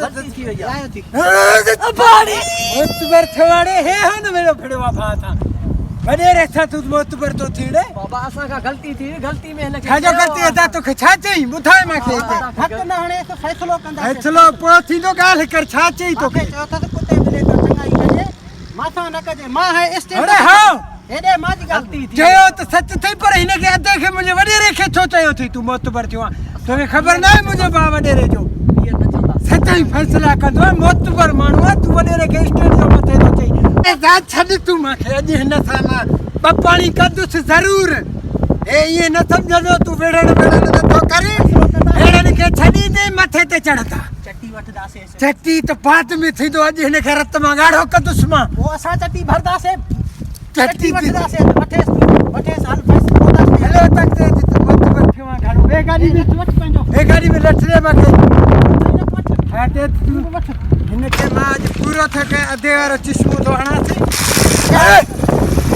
غلطي ٿي وئي آ. اباڻي معتبر ٿيو آڙي هي هن ويڙو ڦڙيو آ ڀاء سان وڏيري سان تون معتبر ٿو ٿين ڙي. بابا اسان کان غلطي ٿي وئي غلطي ۾ هن کي ڇا جو غلطي ادا توکي ڇا چئي ٻڌاء مان کي هتي. حق نه هڻيس فيصلو ڪنداسين. فيصلو پوء ٿيندو ڳالهه ڪر ڇا چئي توکي. مانکي چيو اٿس ڪتي ٻلي سان چڱائي ڪجي مان سان نه ڪجي مان هي اسٽينڊ اڙي ها هيڏي مان جي ڳالهه ٻڌ. چيو ته سچ اٿئي پر هن کي ادي کي منهنجي وڏيري کي ڇو چيو اٿئي تون معتبر ٿيو آن توکي خبر ناهي منهنجو ڀاء وڏيري جو سچ ئي فيصلا ڪندو آهي معتبر ماڻهو آهي تون وڏيري کي اسٽينڊ جو مٿي ٿو چئي. ادا ڇڏ تون مان کي اڄ هن سان مان ٻه پاڻي ڪندس ضرور هي ائين نه سمجهندو تون وڙهڻ وڙهڻ نه ٿو ڪرين ههڙن کي ڇڏيندين مٿي تي چڙهندا. چٽي وٺنداسينس. چٽي ته بعد ۾ ٿيندو اڄ هن کي رت مان ڳاڙهو ڪندس مان. پوء اسان چٽي ڀرنداسين. چٽي وٺنداسين وٺيس وٺيس هل فيصلو ڪنداسين. هلو تختي اڄ ته معتبر ٿيو آهين گهڻو. هي گاڏي ۾ وٺ پنهنجو. هي گاڏي ۾ لٺ ڏي مان کي. ها ڏي تون وٺ. هن کي مان اڄ پورو ٿو ڪيان اڌي وارو چشمو ٿو هڻانس.